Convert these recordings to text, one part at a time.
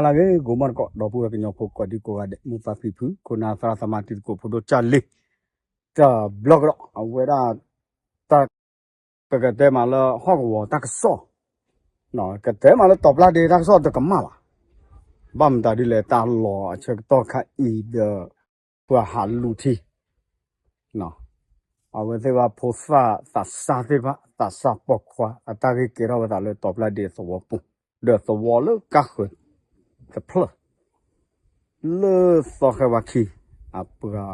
မၤလၢဂ့ၤ ဂိၤမီၢ်တကိး ဒီပုၢ်ဝဲၢ်ကညီဖိကိးဒံကိးဂၤဒဲး မိၢ်ပၢ်ဖံဖု ခိၣ်နၢ်သရၣ်သမါတံၤသကိးဖိဒိၣ်ကၢ်လံ တဘျီကဒီး အဝဲဒၣ် တၢ် ပကတဲမးလၢဟီၣ်ကဝီၤတၢ်ကစီၣ် ကတဲမးလၢတီၤပျၢ်ဒ့တၢ်ကစီၣ်တကမၣ်ဘၣ်. ဘၣ်မတၤဒ်လဲၣ် တၢ်လီၤအဆၢကတီၢ်ခါအံၤဒီး ပှၤဟးလူၤထံ အဝဲသ့ၣ်ဘၣ်ဖိသၣ်သးစၢ်သ့ၣ်တဖၣ် သးစၢ်ပိာ်ခွါ အတၢ်ဂ့ၢ်ကဲထီၣ်ဝဲသးလၢတီၤပျၢ်ဒ့သဝီပူၤ ဒီးသဝီလၢကါဃၢၤတဖျၢၣ် လၢသီဃဲဝါခံ အပှၤ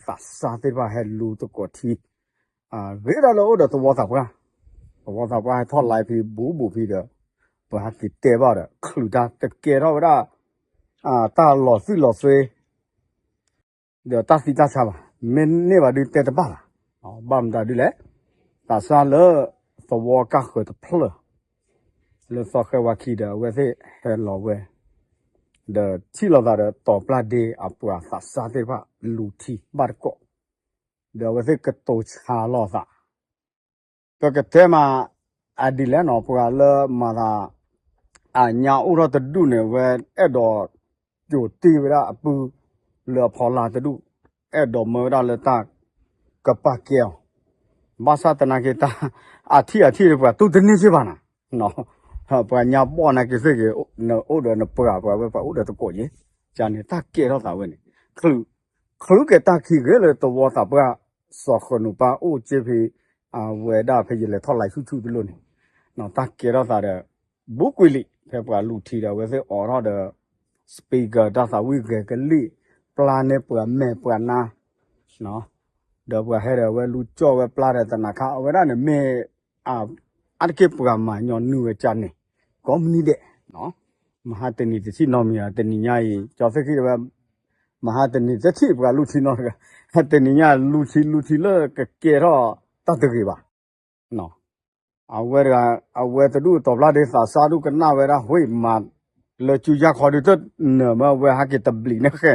သးစၢ်သ့ၣ်တဖၣ်ဟဲလူၤသကိးထံ ဂ့ၤဒၣ်လၢအိၣ်ဒီးသဝီသးပှၢ် သဝီသးပှၢ်ဟဲထီၣ်လါဖဲဘူးဘူးဖဲဒီး ပှၤဟဲက့ၤတဲဘၣ်ဒီး ချုးတၢ်တကဲထီၣ်ဝဲဒၣ် တၢ်လီၤသွံၣ်လီၤသွဲ ဒီးတၢ်သံတၢ်ဆါဘၣ် မ့ၢ်န့ၢ်ဘၣ်ဒုးတဲတဘၣ်ဘၣ်. ဘၣ်မတၤဒ်လဲၣ် သးစၢ်လၢ သဝီကါဃၢၤတဖျၢၣ် လၢသီဃဲဝါခံဒီး အဝဲသ့ၣ်ဟဲလီၤဝဲ ဒီးထံၣ်လိာ်သးဒီးတီၤပျၢ်ဒ့အပှၤသးစၢ်သ့ၣ်တဖၣ်လူၤထံဘၣ်တကိး ဒီးအဝဲသ့ၣ်ကတိၤဆါလိာ်သး ပကတဲမး အဒ်လဲၣ်နီၤ ပှၤလၢမၤသး အညါအိၣ်ထီၣ်တဒူၣ်န့ၣ် ဝဲအဲၣ်ဒိး ကိၤတ့ၢ်ဝဲဒၣ်အပုၢ် လၢအဖီလာ်တဒူၣ် အဲၣ်ဒိးမၢဝဲဒၣ်လၢတၢ် ကပာ်ကဲအီၤ ဘၣ်ဆၣ်သနာ်က့ တၢ် အထံၣ်အထံၣ်ဒီးပှၤတူၢ်တန့ၢ်စ့ၢ်ဘၣ်နၤ ပှၤညါဘီၣ်နာ်က့သ့ၣ်ဂ့ၤ နအိၣ်ဒီးနပှၤ ပှၤဝဲပှၤအိၣ်ဒီးတကိးယ့ၣ် ကန့ၣ်တၢ်ကဲထီၣ်သးဝဲန့ၣ် ချုးက့ၤတၢ်ခံဂ့ၤလၢသဝီသးပှၢ် စီၤဃနိးပၢ်အိၣ်က့ဖဲ အဝဲဒၣ်ဖဲယလဲၤထီၣ်လါဆူၣ်ဆူၣ်တလိၣ်န့ၣ် တၢ်ကဲထီၣ်သးဒီး ဘူးကွံာ်လံ ဖဲပှၤလူၤထံဒီး အဝဲသ့ၣ်အိးထီၣ်ဒီး speaker တၢ်သးဝံၣ်ဂဲၤကလံၣ် ပျၢ်န့ၢ်ပှၤမဲာ်ပှၤနါ ဒီးပှၤဟဲဒီးအဝဲလူၤကၠီၣ်ဝဲပျၢ်ဒီးသနာ်ခါ အဝဲဒၣ်န့ၣ်မ့ၢ် အါတက့ၢ်ပှၤမၤညီနုၢ်ဝဲကန့ၣ် ကိးမုၢ်နံၤဒဲး မဟါတနံၤတထံၣ်နီတမံၤ တနံၤညါအံၤ ကၠီသ့ၣ်ခံဒီးဝဲ မဟါတနံၤတထံၣ်ပှၤလူၤထံနီတဂၤ တနံၤညါလူၤထံလူၤထံလၢကကဲထီၣ်တၢ်တဂ့ၤဘၣ် အဝဲတဂၤ အဝဲတဒူၣ်တီၤပျၢ်ဒ့သးစၢ်ဒူၣ်ကနၣ်ဝဲဒၣ် ဝ့ၢ်မၤလၢကၠူယါခီဒုးတနၢၤမ့ၢ်အဝဲဟဲက့ၤတဘျံးန့ၣ်ဃဲ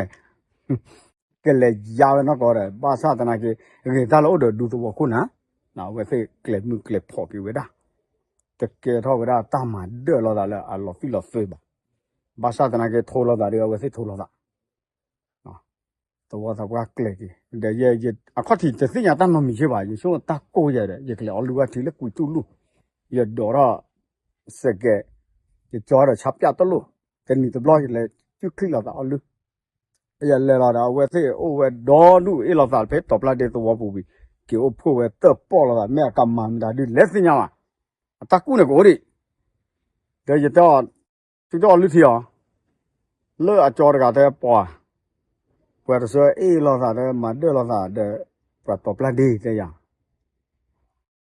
ကလဲၤယါဝဲနီၢ်ကီၢ်ဒီး ဘၣ်ဆၣ်သနာ်က့ ဂ့ၤတၢ်လၢအိၣ်ဒီးဒူသဝီခိၣ်နၤ အဝဲသ့ၣ်ကျဲၤမုၢ်ကျဲၤဖီၣ်က့ၤဝဲဒၣ် တကဲထီၣ်ဝဲဒၣ်တၢ်မၤဒၢၣ်လိာ်သးလၢအလီၤသွံၣ်လီၤသွဲဘၣ် ဘၣ်ဆၣ်သနာ်က့ထိလိာ်သးဒီး အဝဲသ့ၣ်ထိလိာ်သး သဝီသးပှၢ်ကျဲၤက့ၤ ဒီးယဲ အခီၣ်ထံးတသ့ၣ်ညါတၢ်နီတမံၤက့ဘၣ် ယဆိကမိၣ်တၢ်ကိၢ်ယဲဒီး ယကလဲၤအီၣ်လုၢ်ဝဲထံလၢကွံာ်တူၢ်လူၢ် ယဒိးထီၣ် စဲးကဲး ယကၠီဒီးဆါပၠၣ်တလိၣ် တနံၤတဘျီယလဲၤစုချံလိာ်သးအီၣ်လုၢ် ယလဲၤလီၤဒီးအဝဲသ့ၣ်အိၣ်ဝဲဒီဒူၣ်အ့ၣ်လိာ်သးဖဲတီၤပျၢ်ဒ့သဝီပူၤဝံၤ က့ၤအိၣ်ဖှိၣ်ဝဲတၢၣ်ပီၣ်လိာ်သး မ့ၢ်အကမၤမတၤဒုးလဲၤသ့ၣ်ညါဘၣ် အတၢ်ကူၣ်န့ၣ်ကအိၣ်ဒံး ဒီးယတဲအီၤ သုတအီၣ်လုၢ်ထံအီၤ လၢအကၠီတဂၤတဲပှၤ ပှၤတဆၢအ့ၣ်လိာ်သးဒီးမၤဒၢၣ်လိာ်သးဒီး ပှၤတီၤပျၢ်ဒ့တဲယၤ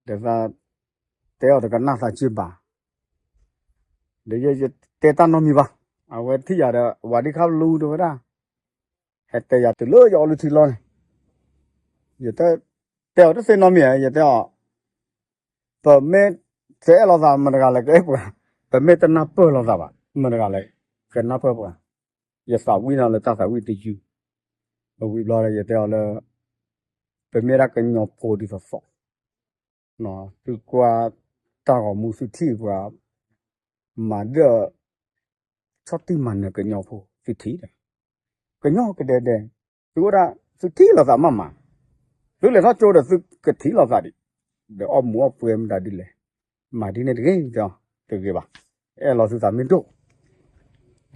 ဒီးသး တဲအီၤတကနၣ်သးက့ဘၣ် ဒီးယ ယတဲတၢ်နီတမံၤဘၣ် အဝဲထံၣ်ယၤဒီး ဝၤဒံခါလူတဲဝဲဒၣ် ဟဲတဲယၤတုၤလၢယအီၣ်လုၢ်ထံလီၤန့ၣ် ယတဲ တဲအီၤတသ့နီတမံၤ ယတဲအီၤ ပမ့ၢ်တအဲၣ်လိာ်သး မတၤတဂၤလဲၣ်ကအဲၣ်ပှၤ, ပမ့ၢ်တနၢ်ပၢၢ်လိာ်သးဘၣ် မတၤတဂၤလဲၣ် ကနၢ်ပၢၢ်ပှၤ, ယသးဝံၣ်နီၤလၢတၢ်သးဝံၣ်တယုၢ်, အဝံၤဘျီဒီး ယတဲအီၤလၢ ပမ့ၢ်ဒၣ်ကညီဖိဒ်သိးသိး, သုကွၢ်တၢ်ဂီၤမူသုထံၣ်ပှၤ မၤဒၢၣ် ဆီၣ်တံၢ်မၤနၢၤကညီဖိသုထံၣ်ဒီး ကညီကဒဲကဒဲ, သုအိၣ်ဒၣ် သုထံၣ်လိာ်သးမးမး, သုလဲၤထီၣ်ကၠိဒီးသုကထံၣ်လိာ်သးဒံး, ဒီးအီၣ်မူးအီၣ်ပွဲမတၤဒ်လဲၣ်, မၤဒ်န့ၣ်တဂ့ၤ, တဂ့ၤဘၣ်, အဲၣ်လီၤသုသးမ့ၢ်ဒိၣ်,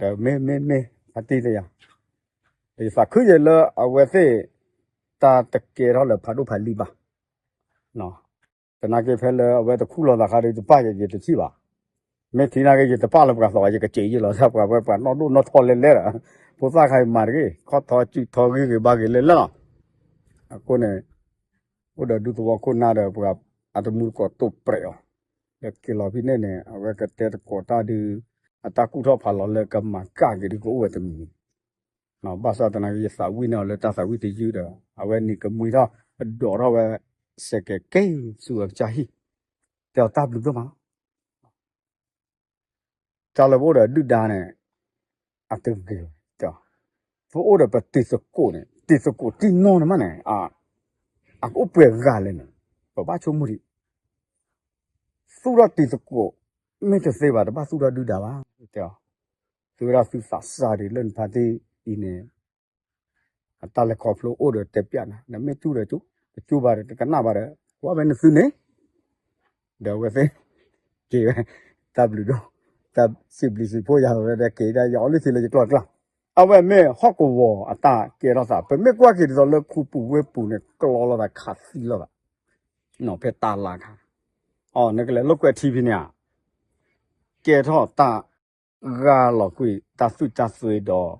ဒီးမ့ၢ်မ့ၢ်မ့ၢ် ဖါတံၢ်တယၤ, ယသးခုယဲလၢအဝဲသ့ၣ် တၢ်တကဲထီၣ်လၢဖးဒိၣ်ဖးလံၤဘၣ် သနာ်က့ဖဲလၢအဝဲတခူၣ်လိာ်သးခါဒီး ယတပာ်ယဲ ယတထံၣ်ဘၣ်. မ့ၢ်ထံၣ်နာ်က့ ယတပာ်လၢပှၤသီဘၣ်, ယကစံးယံာ်လီၤသးပှၤ ပှၤနီၢ်ဒိၣ်နီၢ်ထီလဲၤလဲၤဒီး, ဖိသၣ်ခါအံၤမၤတဂ့ၤ, ခီၣ်ထီၣ်စုၣ်ထီဂ့ၤဂ့ၤဘၣ်ဂ့ၤလဲၤလဲၤလီၤ. အဃိန့ၣ် အိၣ်ဒီးဒူသဝီခိၣ်နၢ်ဒီးပှၤအတမူတကိးတိာ်ပြဲးအီၤ, ဒီးက့ၤလီၤဖဲန့ၣ်န့ၣ် အဝဲကတဲသကိးတၢ်ဒုး အတၢ်ကူၣ်ထီၣ်ဖးလီၤလၢကမၤကၣ်က့ၤဒုးကအိၣ်ဝဲတမံၤ ဘၣ်ဆၣ်သနာ်က့ ယသးဝံၣ်န့ၢ်အီၤလၢတၢ်သးဝံၣ်တယုၢ်ဒီး အဝဲနံၤကမှံထီၣ် အဒိးထီၣ်ဝဲ စဲးကဲးက့ၤဆူအကစၢ်ဟံၣ်, တဲအီၤတၢ်ဘျုးဒိၣ်မးလီၤ. တၢ်လၢပအိၣ်ဒီးဒုၣ်ဒါန့ၣ် အတဂ့ၤ, ပအိၣ်ဒီးပတံၤသကိးန့ၣ် တံၤသကိးတံၢ်နီၢ်န့ၣ်မးန့ၣ် အကအိၣ်ပှဲၤဂၤလဲၣ်န့ၣ် ပဘၣ်ဆိကမိၣ်ဒံး, သူၣ်ထီၣ်တံၤသကိး မ့ၢ်တသ့ဘၣ် တဘၣ်သူၣ်ထီၣ်ဒုၣ်ဒါဘၣ်, တဲအီၤ သုဝဲဒၣ်သုသးစၢ်ဒံးလၢနဖါတံၢ်အံၤန့ၣ် အတၢ်လဲၤခီဖျိအိၣ်ဒီးတဲပျးနၤ, နမ့ၢ်တူၢ်ဒီးတူၢ်, တတူၢ်ဘၣ်ဒီးတကနၣ်ဘၣ်ဒီး ကွၢ်ဖဲနသုန့ၣ်, ဒီးအဝဲသ့ၣ်က့ၤဝဲ, တၢ်ဘျုးဒိၣ်, တၢ်စံးဘျုးစံးဖှိၣ်ယၤဒီး က့ၤဒၣ်ယအီလုၢ်သံလၢယကျီၢ်ကျါ, အဝဲမ့ၢ်ဟီၣ်ကဝီၤအတၢ်ကဲထီၣ်သး, ပမ့ၢ်ကွၢ်က့ၤဒ်သိးလၢခူပူၤဝ့ၢ်ပူၤန့ၣ် ကျီလိာ်သးခးသံလိာ်သး, ဖဲတၢ်လၢခါ, အီၤ နကလဲၤလိာ်ကွဲထံဖဲန့ၣ်ဧါ, ကဲထီၣ်တၢ် ဂၢ်လီၤကွံာ်တၢ်သူၣ်တၢ်သ့ဒီး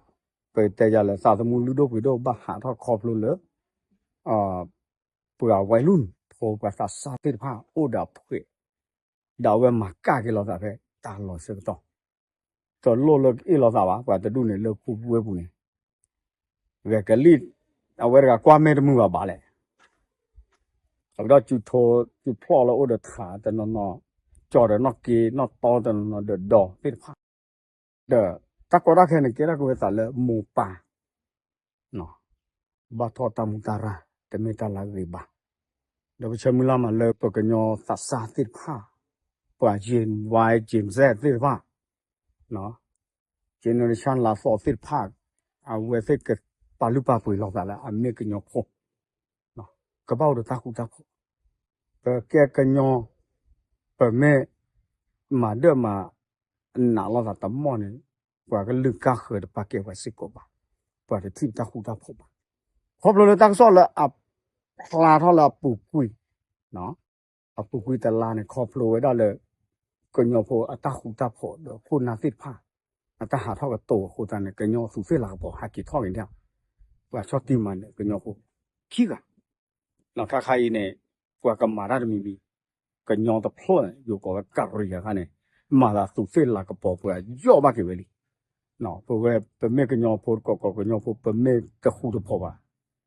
ပတဲယၤလၢသးသမူလုၢ်ဒိၣ်ပှ့ၤဒိၣ်ဘၣ်ဟးထီၣ်ခီဖျိလၢ ပှၤဝဲလူၢ်ဖိ ပှၤသးစၢ်သ့ၣ်တဖၣ်အိၣ်ဒီးအဖှဲး, ဒီးအဝဲမၤကၣ်က့ၤလိာ်သးဖဲတၢ်လီၤဆၢကတီၢ်, တလိၣ်လၢကအ့ၣ်လိာ်သးဘၣ် ပှၤတဒူၣ်န့ၣ်လၢခူပူၤဝ့ၢ်ပူၤန့ၣ်, ဂဲၤကလံၣ်, အဝဲတဂၤကွၢ်မ့ၢ်တမုာ်ဘၣ်ဘၣ်လဲၣ် အဝဲဒၣ်ကၠူထိ, ကၠူဖျီၣ်လၢအိၣ်ဒီးထးတနီၤနီၤ, ကၠီဒီးနီၣ်က့နီၣ်တီတနီၤနီၤဒီးဒီးသ့ၣ်တဖၣ်, ဒီးတၢ်ကီတၢ်ခဲန့ၣ်ကဲထီၣ်က့ၤဝဲသးလၢမိၢ်ပၢ်, ဘၣ်ထီၣ်တၢ်မူတၢ်ရၢ်, တမ့ၢ်တၢ်လၢအဂ့ၤဘၣ်, ဒီးပဆၢမုၢ်လၢ်မးလၢပကညီသးစၢ်သ့ၣ်တဖၣ်, ပှၤ Gen Y Gen Z သ့ၣ်တဖၣ် generation လၢအသီသ့ၣ်တဖၣ်, အဝဲသ့ၣ်ကပာ်လုၢ်ပာ်ပှ့ၤလိာ်သးလၢအမ့ၢ်ကညီဖိ, ကဘၣ်အိၣ်ဒီးတၢ်ဃူတၢ်ဖိး, ပကဲကညီ, ပမ့ၢ်မၤဒၢၣ်မၤနးလိာ်သးတမီၢ်န့ၣ်, ပှၤကလုာ်ကါဃၢၤတပာ်ကဲပှၤစ့ၢ်ကီးဘၣ်, ပှၤတထံၣ်ပတၢ်ဃူတၢ်ဖိးဘၣ်, ခီဖျိလၢတၢ်ကစီၣ်လၢအဖျါထီၣ်လၢအပူၤကွံာ် အပူၤကွံာ်တလါန့ၣ် ခီဖျိဝဲဒၣ်လၢ ကညီဖိအတၢ်ဃူတၢ်ဖိးဒီးခိၣ်နၢ်သ့ၣ်တဖၣ် အတၢ်ဟးထီၣ်ကတိၤအဃိသတးန့ၣ် ကညီသူးသ့ၣ်လၤကပီၤဟဲက့ၤထီၣ်က့ၤန့ၣ်, ပှၤဆီၣ်တံၢ်မၤနၢၤကညီဖိခံဂၤ, ခါခါအံၤန့ၣ် ပှၤကမၤတၢ်တမံၤမံၤ, ကညီတဖျၢၣ်န့ၣ် ယိၤကီးဝဲကရံၤအခါန့ၣ် မၤသးသူးသ့ၣ်လၤကပီၤ ပှၤယီၣ်ဘၣ်က့ၤဝဲလံ. ပဝဲပမ့ၢ်ကညီဖိတကီၢ်ကီၢ် ကညီဖိ ပမ့ၢ်တဃူတဖိးဘၣ်,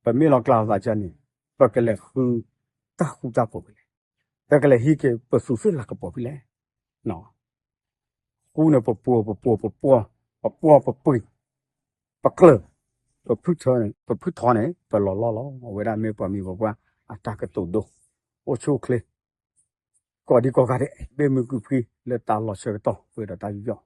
ပမ့ၢ်လီၤကျါသးကန့ၣ် ပကလဲၤဃုတၢ်ဃူတၢ်ဖိးဖဲလဲၣ်, ပကလဲၤဟံးက့ၤပသူးသ့ၣ်လၤကပီၤဖဲလဲၣ်. ဃူန့ၣ် ပပှီၤ ပပှီၤ ပပှီၤ ပပှီၤ ပပှ့ၤ ပကျၢၤ ပဖုထီန့ၣ် ပလီၤလီၢ်လီၤ. အဝဲဒၣ်မ့ၢ်ပှၤမံၤပှၤပှၢ်အတၢ်ကတိၤဒိ, အိၣ်ဆူၣ်အိၣ်ချ့ ကိးဒံကိးဂၤဒဲး ဘၣ်မုာ်ကဖှံလၢတၢ်လီၤဆၢကတီၢ် ပှဲၤဒီးတၢ်ယူးယီၣ်.